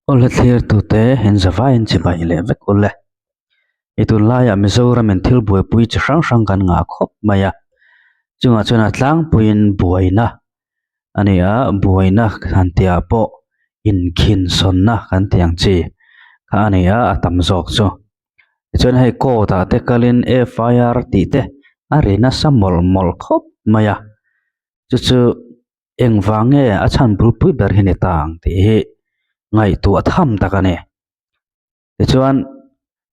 Awle thlirtute in zavaiin chibai leh vek ule. I tunlaiah Mizoramin thil buaipui chi hrang hrang kan ngah khawp mai a, chungah chuan a tlangpuiin buaina a ni a, buaina han tihah pawh inkhinsawnna kan tih ang chi kha a ni a, a tam zawk chu. Tichuan hei court ah te kalin FIR tih te a ri nasa mawlh mawlh khawp mai a, chu chu. Engvang nge a chhan bulpui ber hi ni ta ang tih hi ngaihtuah tham tak a ni. Tichuan,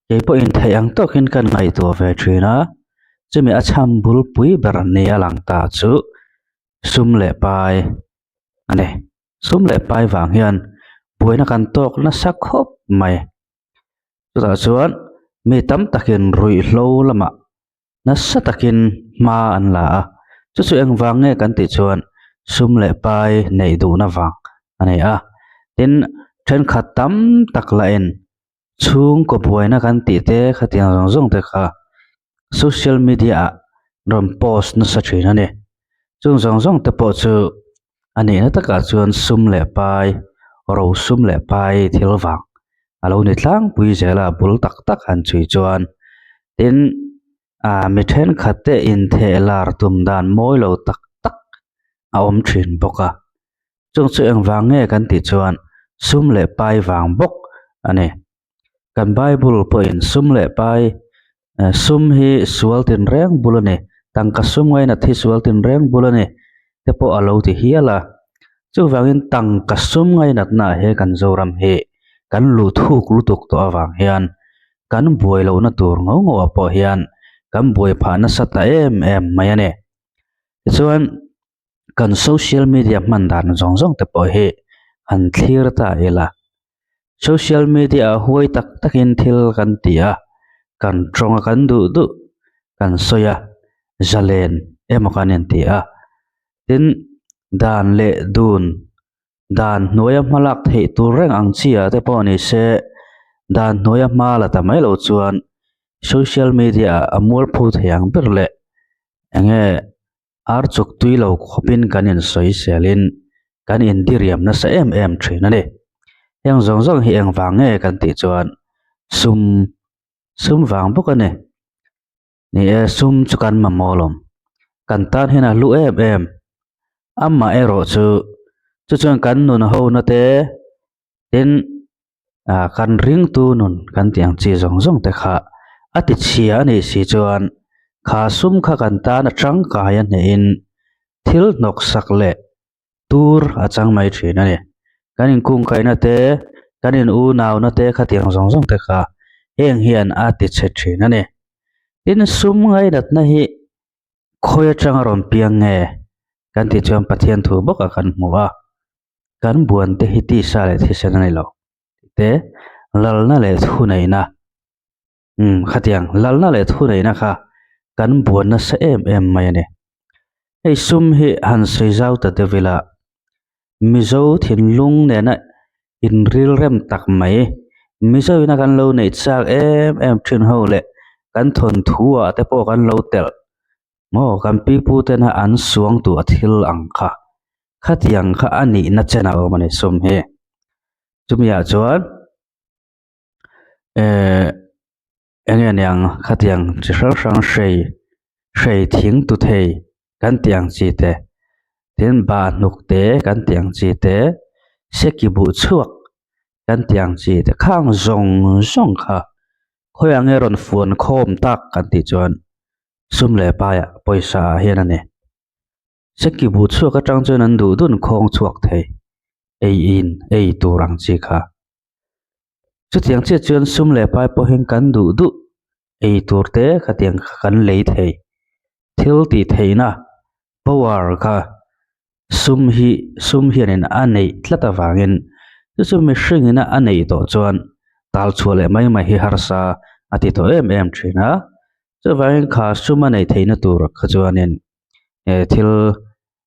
kei pawhin theih ang tawkin kan ngaihtuah ve thin a, chumi a chhan bulpui ber ni a lang ta chu sum leh pai a ni. Sum leh pai vang hian buaina kan tawk nasa khawp mai. Chutah chuan mi tam takin ruihhlo lamah nasa takin hma an la a, chu chu engvang nge kan tih chuan sum leh pai neih duhna vang a ni a, tin thenkhat tam tak lahin chhungkaw buaina kan tih te khatiang zawng zawng te kha social media ah rawn post nasa thin a ni, chung zawng zawng te pawh chu a nihna takah chuan sum leh pai ro sum leh pai thil vang a lo ni tlangpui zel a bul tak tak han chhui chuan tin ah mi thenkhat te intheh lar tum dan mawi lo tak tak a awm thin bawk a chung chu engvang nge kan tih chuan sum leh pai vang bawk a ni. Kan bible pawhin sum leh pai eh sum hi sual tinreng bul a ni tangka sum ngainat hi sual tinreng bul a ni te pawh a lo ti hial a chuvangin tangka sum ngainatna ah he kan zoram hi kan luh thuk lutuk tawh avang hian kan buai lohna tur ngau ngau ah pawh hian kan buai phah nasa ta em em mai a ni tichuan kan social media hman dan zawng zawng te pawh hi han thlir ta ila social media ah huai tak takin thil kan ti a kan tawng a kan duh duh kan sawi a zalen emaw kan inti a tin dan leh dun dan hnuaia hma lak theih tur reng ang chi ah te pawh ni se dan hnuaia hma la ta mai loh chuan social media ah a mualpho thei ang ber leh eng nge. Ar chuk tui lo khawpin kan insawiselin kan indiriam nasa em em thin a ni. Heng zawng zawng hi engvang nge kan tih chuan sum sum vang bawk a ni. Ni e, sum chu kan mamawh lawm. Kan tan hian a hlu em em. Amaherawh chu chu chuan kan nun hona te tin ah kan ringtu nun kan tih ang chi zawng zawng te kha a ti chhia a nih si chuan kha sum kha kan tan a tangkai a hnehin thil hnawk sak leh tur a chang mai thin a ni kan inkungkaihna te kan in unauna te khatiang zawng zawng te kha heng hian a ti chhe thin a ni tin sum ngainatna hi khawi atanga rawn piang nge kan tih chuan Pathian thu bawkah kan hmu a. Kan buan te hi tisa leh thisen a ni lo tih te lalna leh thuneihna umm khatiang lalna leh thuneihna kha kan buan nasa em em mai a ni. Hei sum hi han sawi zau ta deuh ila Mizo thinlung nena inrilrem tak mai Mizo ina kan lo neih chak em em thin ho leh kan thawnthu ah te pawh kan lo telh maw kan pipu tena an suang tur a thil ang kha. Khatiang kha a nihna chen a awm a ni sum hi. Chumiah chuan ehh eng nge niang khatiang chi hrang hrang hrei hrei thing tu thei kan tih ang chi te tin bah hnuk te kan tih ang chi te seki buh chhuak kan tih ang chi te khang zawng zawng kha khawiah nge rawn fuan khawm tak kan tih chuan sum leh paiah pawisa ah hian a ni. Seki buh chhuak atang chuan an duh dun khawng chhuak thei ei in ei tur ang chi kha. Chutiang chiah chuan sum leh pai pawhin kan duh duh ei tur te khatiang kha kan lei thei. Thil tih theihna power kha sum hi sum hianin a neih tlat avangin chu chu mihring ina a neih tawh chuan tal chhuah leh mai mai hi harsa a ti tawh em em thin a. Chuvangin kha sum a neih theihna tur kha chuanin eh thil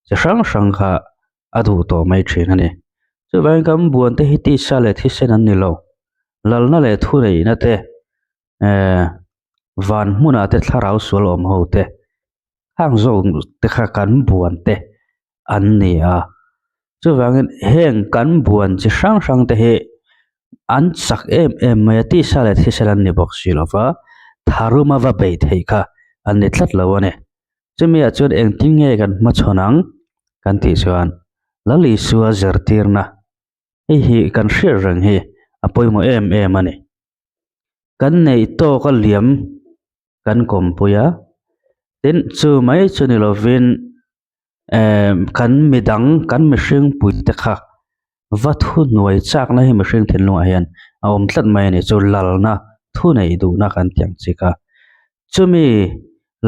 chi hrang hrang kha a duh tawh mai thin a ni. Chuvangin kan buan te hi tisa leh thisen an ni lo. Lalna leh thuneihna te eh van hmunah te thlarau sual awm ho te hang zawk te kha kan buan te an ni a. Chuvangin heng kan buan chi hrang hrang te hi. An chak em em mai a, tisa leh thisen an ni bawk si lo va, tharum a va bei theih kha an ni tlat lo a ni. Chumi ah chuan engtin nge kan hmachhawn ang kan tih chuan Lal Isua zirtirna hei hi kan hriat reng hi a pawimawh em em a ni. Kan neih tawk a liam kan kawmpui a, tin chu mai chu ni lovin ehh kan midang kan mihring pui te kha va thu hnuai chakna hi mihring thinlungah hian a awm tlat mai a ni chu lalna thu neih duhna kan tih ang chi kha chumi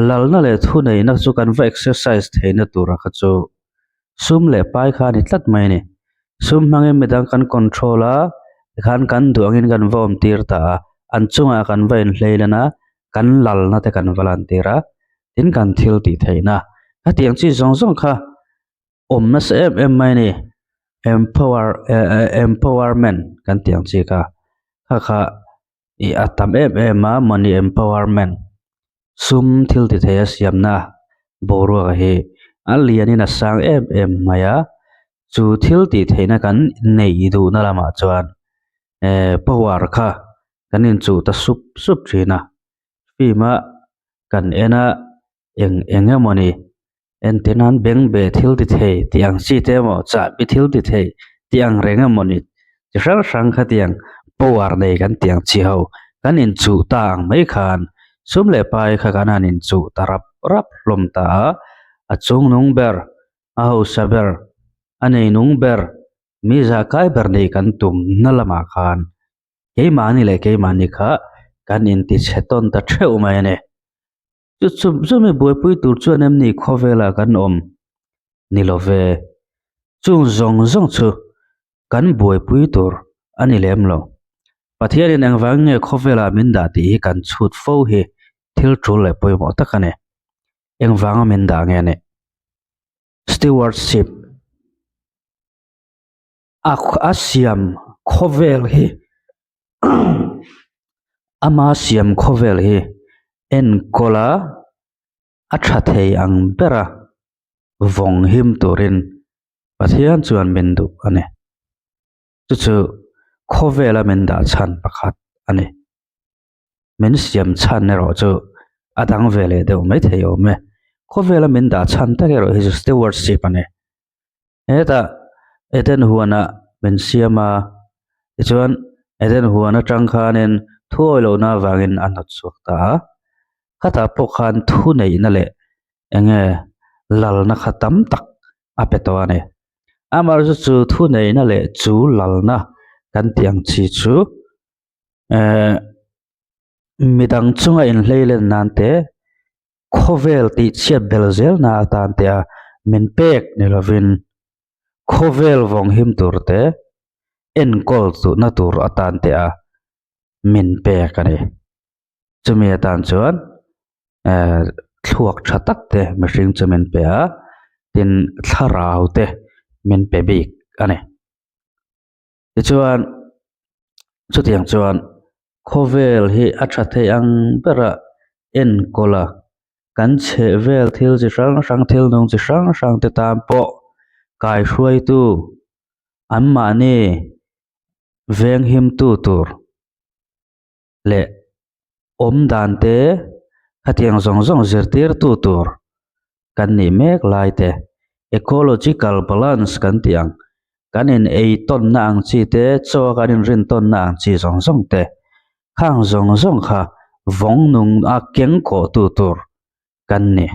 lalna leh thu neihna chu kan va exercise theihna tura kha chu sum leh pai kha a ni tlat mai a ni sum hmangin midang kan control a tikhan kan duh angin kan va awm tir ta a an chungah kan va inhlei lan a kan lalna te kan va lan tir a tin kan thil tih theihna hetiang chi zawng zawng kha awm nasa em em mai a ni empower eh empowerment kan tih ang chi kha kha kha ih a tam em em a money empowerment sum thil ti thei a siamna boruak hi a lianin a sang em em mai a chu thil tih theihna kan neih duhna lamah chuan eh power kha kan inchuh ta sup sup thin a film a kan en a eng eng emawni entir nan beng be thil ti thei tih ang chi te emaw chahbi thil ti thei tih ang reng emawni chi hrang hrang khatiang power nei kan tih ang chi ho kan inchuh ta ang mai khan sum leh pai kha kan han inchuh ta rap rap hlawm ta a a chungnung ber a hausa ber a neinung ber mi zahkai ber nei kan tum na lamah khan keimahni leh keimahni kha kan intichhe tawn ta theuh mai a ni. Chu chu chumi buaipui tur chuan em ni khawvelah kan awm ni lo ve. Chung zawng zawng chu kan buaipui tur a ni lem lo. Pathianin engvang nge khawvelah min dah tih hi kan chhut fo hi thil tul leh pawimawh tak a ni. Engvanga min dah nge ni? Stewardship. A a siam khawvel hi ama siam khawvel hi enkawl a a tha thei ang bera vawng him turin Pathian chuan min duh a ni. Chu chu khawvela min dah chhan pakhat a ni. Min siam chhan erawh chu a dang ve leh deuh maithei awm e. Khawvela min dah chhan tak erawh hi chu stewardship a ni. Hetah Eden huanah min siam a, tichuan Eden huan atang khanin thu awihlohna avangin a hnawt chhuak ta a. Khatah pawh khan thu neihna leh enge lalna kha tam tak a pe tawh a ni. Amaherawhchu chu thu neihna leh chu lalna kan tih ang chi chu ehh midang chunga inhlei len nan te khawvel tih chhiat bel zel na atan te a min pek ni lovin khawvel vawng him tur te enkawl duhna tur atan te a min pek a ni. Chumi atan chuan ehh thluak tha tak te mihring chu min pe a tin thlarau te min pe bik a ni. Tichuan chutiang chuan khawvel hi a tha thei ang bera enkawl a kan chhehvel thil chi hrang hrang thil nung chi hrang hrang te tan pawh kaihruaitu anmahni venghimtu tur leh awm dan te khatiang zawng zawng zirtirtu tur kan nih mek lai te ecological balance kan tih ang kan in ei tawnna ang chi te chaw a kan inrin tawnna ang chi zawng zawng te khang zawng zawng kha vawng nung a keng kawh tu tur kan ni.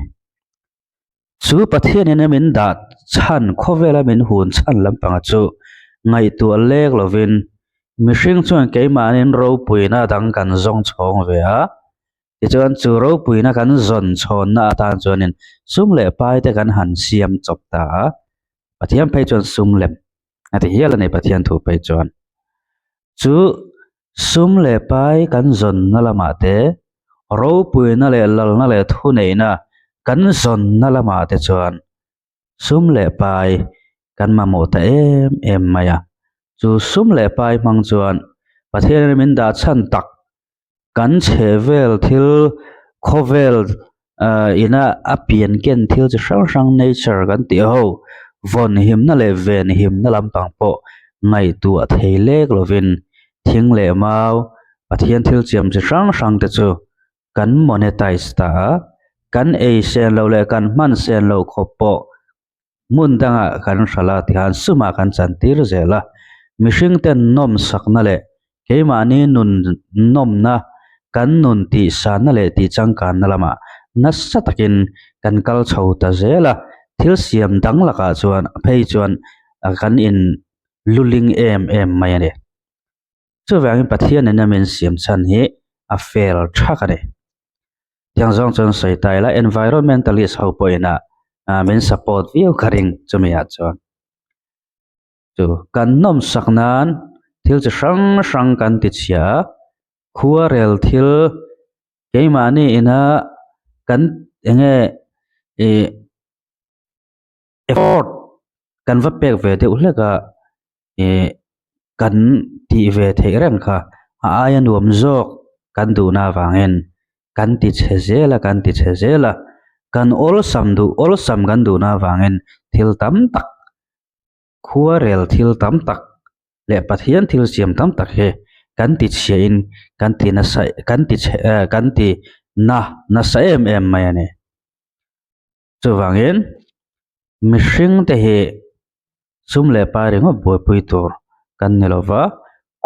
Chu Pathianin a min dah chhan khawvela min hun chhan lampanga chu ngaihtuah lek lovin mihring chuan keimahnin ropuina dang kan zawng chhawng ve a, tichuan chu ropuina kan zawn chhawnna atan chuanin sum leh pai te kan han siam chawp ta a, Pathian phei chuan sum lem a ti hial a ni Pathian thu phei chuan. Chu sum leh pai kan zawnna lamah te, ropuina leh lalna leh thuneihna kan zawnna lamah te chuan sum leh pai kan mamawh ta em em mai a. Chu sum leh pai hmang chuan Pathianin min dah chhan tak Kan chhehvel thil khawvel ah ina a pian ken thil chi hrang hrang nature kan tih ho vawn himna leh ven himna lampang pawh ngaihtuah thei lek lovin. Thing leh mau, Pathian thil chiam chi hrang hrang te chu kan monetize ta a, kan ei sen loh leh kan hman sen loh khawp pawh hmun dangah kan hralh a tikhan sumah kan chantir zel a. Mihring ten nawmsakna leh keimahni nun nawmna, kan nun tihsanna leh tihchangkanna lamah nasa takin kan kal chho ta zel a, thil siam dang lakah chuan phei chuan kan in luling em em mai a ni. Chuvangin Pathian ina min siam chhan hi a fel thak a ni. Tiang zawng chuan sawi ta ila environmentalist ho pawhin a min support viau ka ring chumi ah chuan. Chu kan nawmsak nan thil chi hrang hrang kan ti chhia a, khuarel thil keimahni ina kan enge ih effort kan va pek ve deuh hlek a ih kan tih ve theih reng kha a aia nuam zawk kan duhna avangin kan ti chhe zel a kan ti chhe zel a kan awlsam duh awlsam kan duhna avangin thil tam tak khuarel thil tam tak leh Pathian thil siam tam tak hi kan ti chhiahin kan ti nasa kan ti chhe kan ti na nasa em em mai a ni. Chuvangin mihring te hi sum leh pai ringawt buaipui tur kan ni lo va,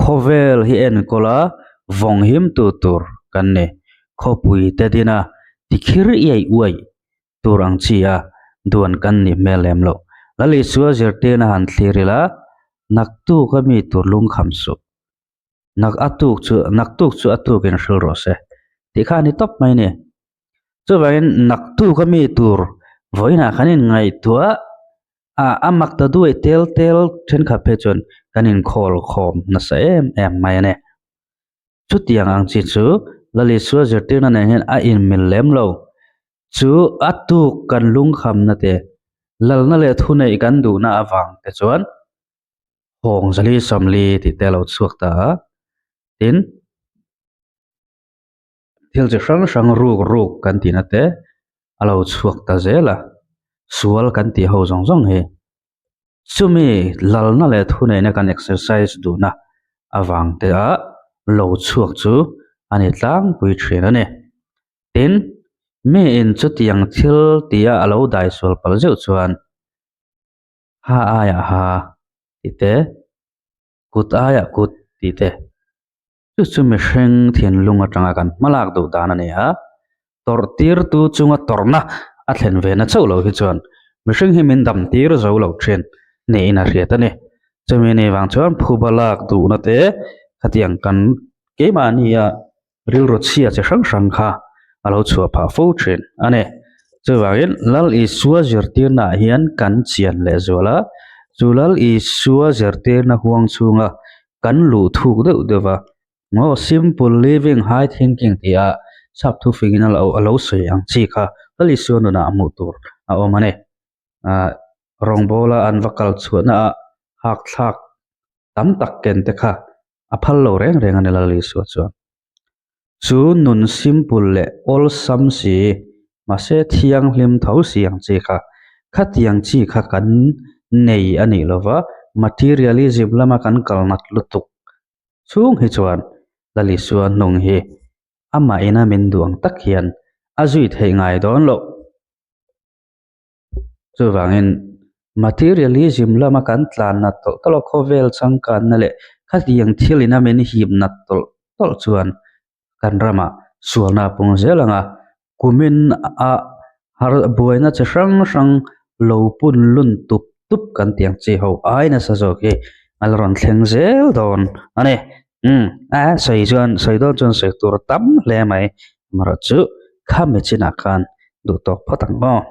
khawvel hi enkawl a vawng him tu tur kan ni. Khawpui te dina tikhir iai uai tur ang chi a duan kan nih hmel lem loh. Lal Isua zirtirna han thlir ila, Naktuk a mi tur lungkham suh. Nak a tuk chu naktuk chu a tukin hril rawh se tih kha a ni tawp mai a ni. Chuvangin naktuk a mi tur vawiinah kan inngaihtuah a, a mak ta duai tel tel thenkhat phei chuan kan inkhawl khawm nasa em em mai a ni. Chutiang ang chi chu Lal Isua zirtirna nen hian a inmil lem lo. Chu a tuk kan lungkhamna te, lalna leh thuneih kan duhna avang te chuan Hawng zali 40 tih te a lo chhuak ta a, tin thil chi hrang hrang ruk ruk kan tihna te a lo chhuak ta zel a, sual kan tih ho zawng zawng hi chumi lalna leh thuneihna kan exercise duhna avang te a lo chhuak chu a ni tlangpui thin a ni. Tin, miin chutiang thil tia a lo daisual palh zeuh chuan Ha aiah ha tih te, kut aiah kut tih te, chu chu mihring thinlung atanga kan hmalak duh dan a ni a, tawrh tirtu chunga tawrhna a thlen ve na chauh lo hi chuan mihring hi min dam tir zo lo thin niin a hriat a ni. Chumi ni vang chuan phuba lak duhna te khatiang kan keimahnia Rilru chhia chi hrang hrang kha a lo chhuah phah fo thin a ni. Chuvangin Lal Isua zirtirnaah hian kan chian leh zual a, chu Lal Isua zirtirna huang chhunga kan luh thuk deuh deuh va, maw simple living high thinking tih a sap thufingin a lo sawi ang chi kha Lal Isua nunah hmuh tur a awm a ni. Ah rawngbawla an va kal chhuahnaah hakthlak tam tak ken te kha a phal lo reng reng a ni Lal Isua chuan. Chu nun simple leh awlsam si, mahse thianghlim tho si ang chi kha, khatiang chi kha kan nei a nih lova, materialism lama kan kal nat lutuk chhung hi chuan Lal Isua hnung hi amah ina min duh ang tak hian a zui theih ngai dawn loh. Chuvangin materialism lama kan tlan nat tawlh tawlh a, khawvel changkanna leh khatiang thil ina min hip nat tawlh tawlh chuan kan ramah sualna a pung zel ang a, kumin a har buaina chi hrang hrang lo pun lun tup tup kan tih ang chi ho ai nasa zawk hi a la rawn thleng zel dawn a ni. Umm a sawi chuan sawi dawn chuan sawi tur a tam hle mai amaherawhchu khami chinah khan duh tawk phawt ang aw.